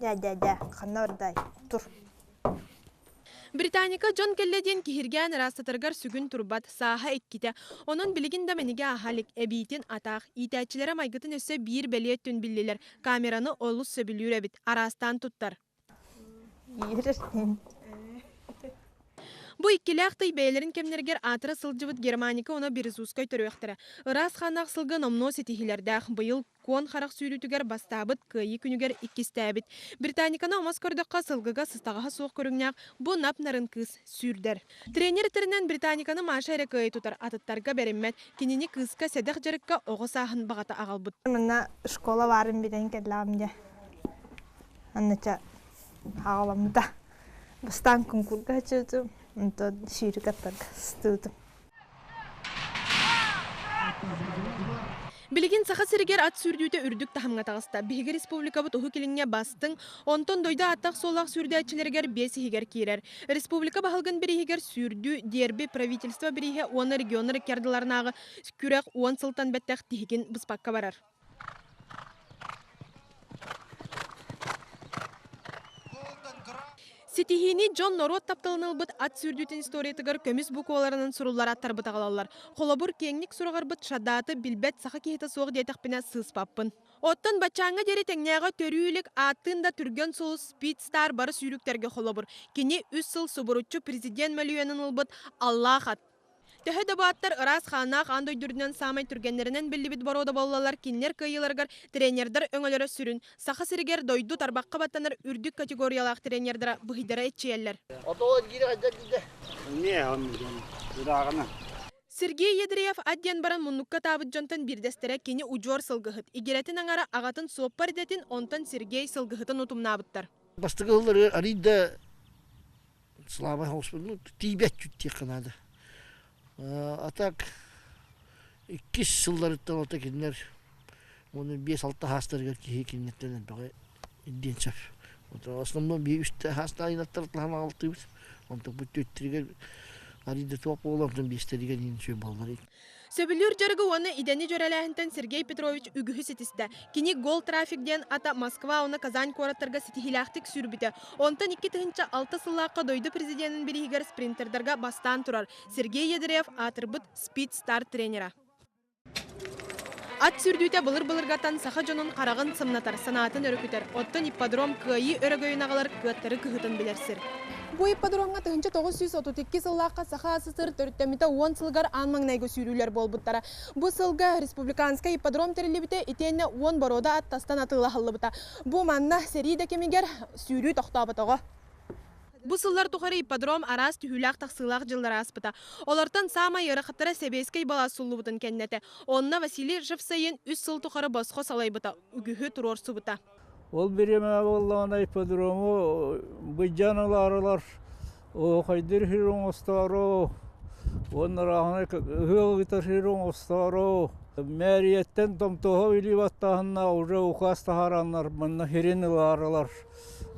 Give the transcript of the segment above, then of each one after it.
Дьэ, дьэ, дьэ, ханна бардай? Тур. Британика дьон кэллэ диэн киһиргээн ыраастатарыгар сүгүн турбат, сааһа иккитэ. Онон билигин да мэнигэ ааһа илик, эбиитин атаах. Иитээччилэрэ майгытын өссө биир бэлиэ өттүн биллилэр. Камераны олус сөбүлүүр эбит, араастаан туттар. Бу иккилээх тый бэйэлэрин кэмнэригэр аатыра сылдьыбыт Германика уонна Березузскай төрүөхтэрэ. Ыраас хааннаах сылгы номнуо ситиһиилэрдээх. Быйыл Куон харах сүүрүүтүгэр бастаабыт, Кыайыы күнүгэр иккистээбит. Британиканы омос көрдөххө, сылгыга сыстаҕаһа суох көрүҥнээх бу нап-нарын кыыс сүүрдэр. Тренер этэринэн, Британиканы Маша эрэ кыайа тутар, атыттарга бэриммэт. Кинини кыыска сэдэх дьарыкка оҕо сааһын баҕата аҕалбыт. Манна школа баарын билэн кэллэҕим дьэ. Анныча аҕаламмыта. Бастаан куҥкурга сылдьыбытым, онтон сүүрүк аттарга сыстыбытым. Билигин Саха сиригэр ат сүүрдүүтэ үрдүк таһымҥа таҕыста. Биһиги республикабыт Уһук Илиҥҥэ бастыҥ, онтон дойду ааттаах-суоллаах сүүрдээччилэригэр биэс иһигэр киирэр. Республика баһылыгын бирииһигэр сүүрдүү, дерби, правительство бирииһэ уонна регионнар икки ардыларынааҕы күрэх уон сылтан бэттэх тиһигин быспакка барар. Ситиһиини дьон норуот тапталын ылбыт ат сүүрдүүтүн историятыгар көмүс букваларынан суруллар аттарбыт аҕалаллар. Холобур, киэҥник сураҕырбыт Шадаты билбэт саха киһитэ суох диэтэхпинэ сыыспаппын. Оттон баччааҥҥа диэри тэҥнээҕэ төрүү илик ааттыын да түргэн сулус Speed Star бары сүүрүктэргэ холобур. Кини үс сыл субуруччу президент мөлүйүөнүн ылбыт Аллаах ат. Төһө да бааттар ыраас хааннаах аан дойду үрдүнэн саамай түргэннэринэн биллибит боруода буоллаллар, кинилэр кыайыыларыгар тренердэр өҥөлөрө сүрүн. Саха сиригэр дойду тарбахха баттанар үрдүк категориялаах тренердара быһыйдара эччийэллэр. Сергей Ядреев ат диэн баран муннукка таабыт дьонтон биирдэстэрэ кини удьуор сылгыһыт. Игирэтин аҥара аҕатын суоппар идэтин, онтон Сергей сылгыһытын утумнаабыттар. Бастакы сылларыгар арыый да Слава Господу, тиийбэт диэххэ наада. А так иккис сылларыттан ото кинилэр уонна биэс-алта хаастарыгар киһи кинилэртэн элбэҕи ирдиэн сөп. В основном биир үстэ хаастаах ынаттар аҕалтыыбыт. Онтон бу түөттэригэр арыйда туох буолар, онтон биэстэригэр иин үчүгэй буоллар. Сөбүлүүр дьарыгы уонна идэни дьүөрэлээһинтэн Сергей Петрович үгүһү ситистэ. Кини Гол Трафик диэн ата Москва уонна Казань куораттарга ситиһиилээхтик сүүрбүтэ. Онтон 2006 сыллаахха дойду президенин бирииһигэр спринтердарга бастаан турар. Сергей Ядреев аатырбыт Speed Star тренера. Ат сүүрдүүтэ былыр-былыргаттан саха дьонун хараҕын сымнатар, санаатын өрүкүтэр. Оттон ипподром кыайыы өрөгөйүн аҕалар кыаттары кыһытын билэр сир. Бу ипподромҥа 1932 сыллаахха Саха АССР төрүттэммитэ уон сылыгар аан маҥнайгы сүүрүүлэр буолбуттара. Бу сылга республиканскай ипподром тэриллибитэ итиэннэ уон боруода ат тастан атыылаһыллыбыта. Бу манна сэрии да кэмигэр сүүрүү тохтооботоҕо. Бу сыллар тухары ипподром араас түһүүлээх-тахсыылаах дьыллары ааспыта. Олортон саамай ыарахаттара сэбиэскэй былаас суллубутун кэннэ этэ. Онно Василий Ржев-Сайын үс сыл тухары босхо салайбыта, үгүһү туруорсубута. Ол бириэмэ буоллаҕына ипподрому быдьан ылаарылар, оһуохайдыыр сир оҥостоору, уонна ырааһынай ыһыах ыытар сир оҥостоору, мээрийэттэн томтоһо илии баттааһыннаах уже указ таһаараннар манна сирин ылаарылар.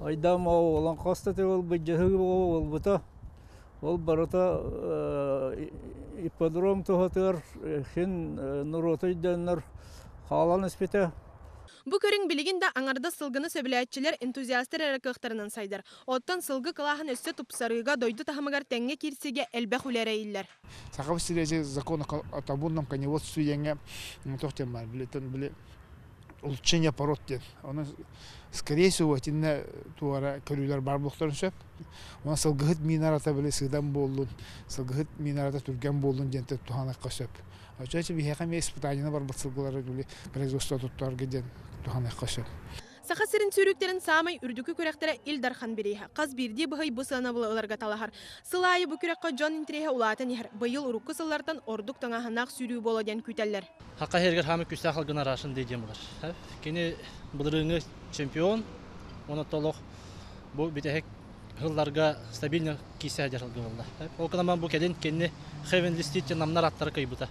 Айдаан буолан хас да төгүл былдьаһыы буолбута. Ол барыта ипподром туһатыгар син норуоту өйдөөннөр хаалан испитэ. Бу көрүҥ билигин да аҥардас сылгыны сөбүлээччилэр, энтузиастар эрэ кыахтарынан сайдар. Оттон сылгы кылааһын өссө тупсарыыга, дойду таһымыгар тэҥҥэ киирсиигэ элбэх үлэ эрэйиллэр. Саха сирэ закон о табунном коневодстве диэҥҥэ туох диэн баар били улучшение пород диэн. Онон скорее всего итиннэ туора көрүүлэр баар буолуохтарын сөп. Онон сылгыһыт миин арата били сыыдам буоллун, сылгыһыт миин арата түргэн буоллун диэн туһаныахха сөп. Оччо биһиэхэ эмиэ испытаниены барбыт сылгылары били производство туттарга диэн туһаныахха сөп. Саха сирин сүүрүүктэрин саамай үрдүкү күрэхтэрэ Ил Дархан бирииһэ. Хас биирдии быһый бу сыанабылы ыларга талаһар. Сыл аайы бу күрэххэ дьон интэриэһэ улаатан иһэр. Быйыл урукку сыллартан ордук таҥаһынаах сүүрүү буолуо диэн күүтэллэр. Хакка иһэригэр хаамы күүстээх алгын араашын дии диэн булар. Кини былырыыҥҥы чемпион, уонна толох бу бүтэһик сылларга стабильно киирсэ сылдьар сылгы буолла. Ол гынан бу кэлин кинини Хевен Листит намнар аттара кыйбыта.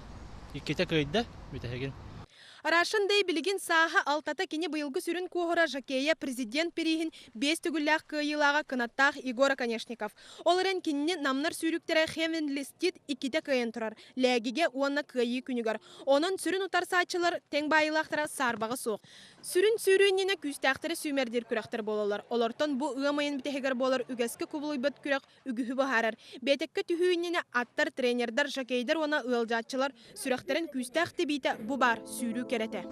Иккитэ кыайда бүтэһигин. Russian Day билигин сааһа алтата кини быйылгы сүрүн куоһура жокейа президент бирииһин биэс төгүллээх кыайыылааҕа кынаттаах Егор Оконешников. Ол эрэн кинини намнар сүүрүктэрэ Heavenly Steed иккитэ кыайан турар, Лээгигэ уонна Кыайыы күнүгэр. Онон сүрүн утарсааччылар тэҥ баайыылаахтара саарбаҕа суох. Сүрүн сүүрүү иннинэ күүстээхтэри сүүмэрдиир күрэхтэр буолаллар. Олортон бу ыам ыйын бүтэһигэр буолар үгэскэ кубулуйбут күрэх үгүһү быһаарар. Биэтэккэ түһүү иннинэ аттар, тренердэр, жокейдар уонна ыалдьааччылар сүрэхтэрин күүстээх тэбиитэ бу баар сүүрүү кэрэтэ.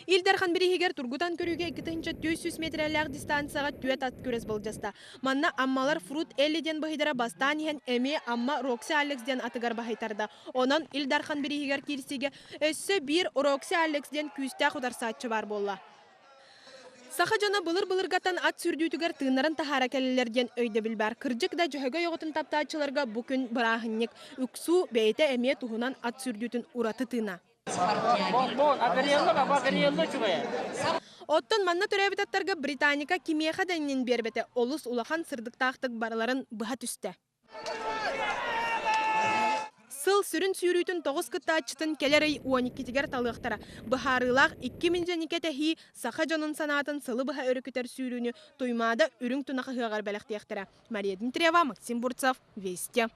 Ил Дархан бирииһигэр тургутан көрүүгэ 2400 метрэлээх дистанцияҕа түөрт ат күрэс былдьаста. Манна Аммалар Фрут Элли диэн быһыйдара бастаан иһэн эмиэ Амма Рокси Алекс диэн атыгар баһыйтарда. Онон Ил Дархан бирииһигэр киирсиигэ өссө биир Рокси Алекс диэн күүстээх утарсааччы баар буолла. Саха дьоно былыр-былыргаттан ат сүүрдүүтүгэр тыыннарын таһаара кэлэллэр диэн өйдөбүл баар. Кырдьык да Дьөһөгөй оҕотун таптааччыларга бу күн бырааһынньык. Уксуу бэйэтэ эмиэ туһунан ат сүүрдүүтүн ураты тыына. Оттон манна төрөөбүт аттарга Британика кимиэхэ да иннин биэрбэтэ, олус улахан сырдыктаахтык барыларын быһа түстэ. Сыл сүрүн сүүрүүтүн тоҕус кыттааччытын кэлэр ый 12-тигэр талыахтара. Быһаарыылаах икки миндьэникэ тэһии саха дьонун санаатын сылы быһа өрүкүтэр сүүрүүнү Туймаада үрүҥ тунах ыһыаҕар бэлэхтиэхтэрэ. Мария Дмитриева, Максим Бурцев, Вести.